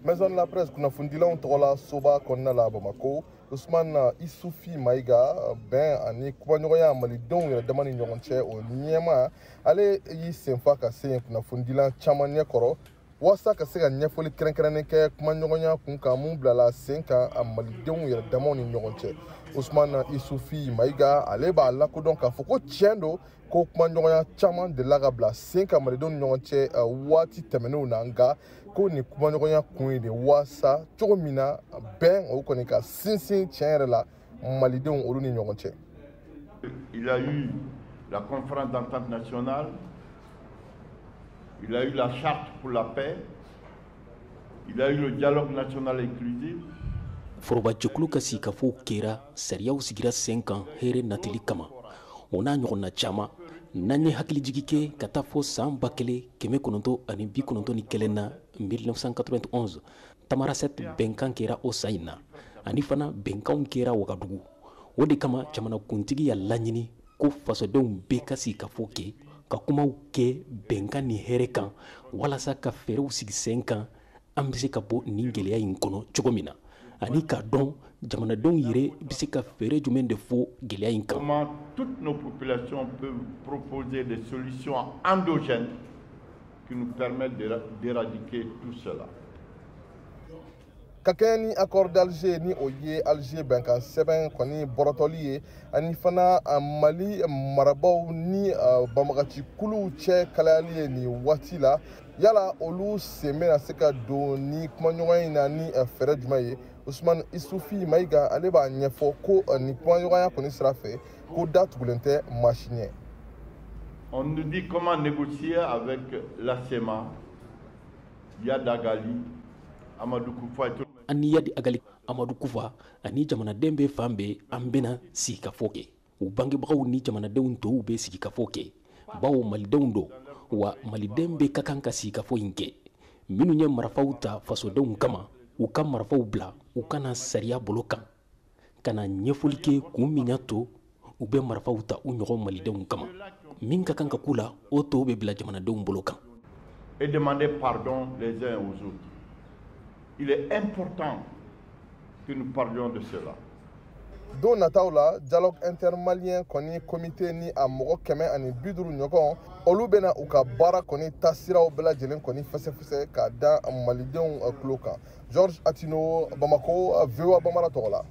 Maison de la Presse kunnafonidilanw tɔgɔ la soba kɔnɔna la Bamakɔ, Usman Isufi Mayiga, bɛn ani kumaɲɔgɔnya malidenw yɛrɛ dama ni ɲɔgɔn cɛ, o ɲɛma, ale y'i senfa ka se yen kunnafonidilan caman ɲɛkɔrɔ walasa ka se ka ɲɛfɔli kɛrɛnkɛrɛnnen kɛ kumaɲɔgɔnya kun kan mun bilala sen kan a malidenw yɛrɛ damaw ni ɲɔgɔn cɛ. Usman Isufi Mayiga, ale b'a lakodɔn k'a fɔ ko tiɲɛ don ko kumaɲɔgɔnya caman delila ka bila sen kan malidenw ni ɲɔgɔn cɛ waati tɛmɛnenw na, nka ko nin kumaɲɔgɔnya kun ye de waasa cogo min na bɛn o kɔni ka sinsin tiɲɛ yɛrɛ la malidenw olu ni ɲɔgɔn cɛ. Il a eu la conférence d'entente nationale, il a eu la charte pour la paix, il a eu le dialogue national inclusif. Forobajɛkulu ka sigikafɔw kɛra, sariyaw sigira sen kan hɛrɛ natili kama, o n'a ɲɔgɔnna caman. N'an ye hakilijigi kɛ ka taa fɔ san 1991 na, 1991, Tamarasɛt bɛnkan kɛra o san in na, ani fana bɛnkanw kɛra Wagadugu. O de kama jamanakuntigi y'a laɲini ko fasodenw bɛɛ ka sigikafɔ kɛ, ka kumaw kɛ bɛnkan ni hɛrɛ kan, walasa ka fɛɛrɛw sigi sen kan an bɛ se ka bɔ nin gɛlɛya in kɔnɔ cogo min na, ani k'a dɔn jamanadenw yɛrɛ bɛ se ka fɛɛrɛ jumɛn de fɔ gɛlɛya in kan. Comment toutes nos populations peuvent proposer des solutions endogènes qui nous permettent d'éradiquer tout cela. Ka kɛɲɛ ni accord d'Alger, ni o ye Alger bɛnkan sɛbɛn kɔni bɔrɔtɔli ye, ani fana Mali marabaaw ni banbagaci kuluw cɛ kalayali ye nin waati la, yala olu sen bɛna se ka don ni kumaɲɔgɔnya in na ni fɛɛrɛ jumɛn ye? Usman Isufi Mayiga, ale b'a ɲɛfɔ ko nin kumaɲɔgɔnya kɔni sira fɛ, ko da tugulen tɛ maa si ɲɛ. On nous dit comment négocier avec la CMA, Iyad Ag Ghali, Amadou Koufa et tout. An ni Iyad Ag Ghali, Amadu Kufa ani jamanaden bɛ fan bɛɛ, an bɛna sigikafɔ kɛ. U bangebagaw ni jamanadenw tɔw bɛ sigikafɔ kɛ, bawo malidenw don wa, maliden bɛɛ ka kan ka sigikafɔ in kɛ. Minnu ye marifaw ta fasodenw kama, u ka marifaw bila, u kana sariya bolo kan ka na ɲɛfɔli kɛ kun min y'a to u bɛ marifaw ta u ɲɔgɔn malidenw kama. Min ka kan ka k'u la, o tɔw bɛ bila jamanadenw bolo kan. Et demander pardon les uns aux autres. Il est important que nous parlions de cela. Don nataw la, dialogue intermalien kɔni comité ni a mɔgɔ 150 ɲɔgɔn, olu bɛna u ka baara kɔni taasiraw bɛɛ lajɛlen kɔni fɛsɛfɛsɛ k'a da malidenw tulo kan. George Atino, Bamako, VOA Bamara tɔgɔ la.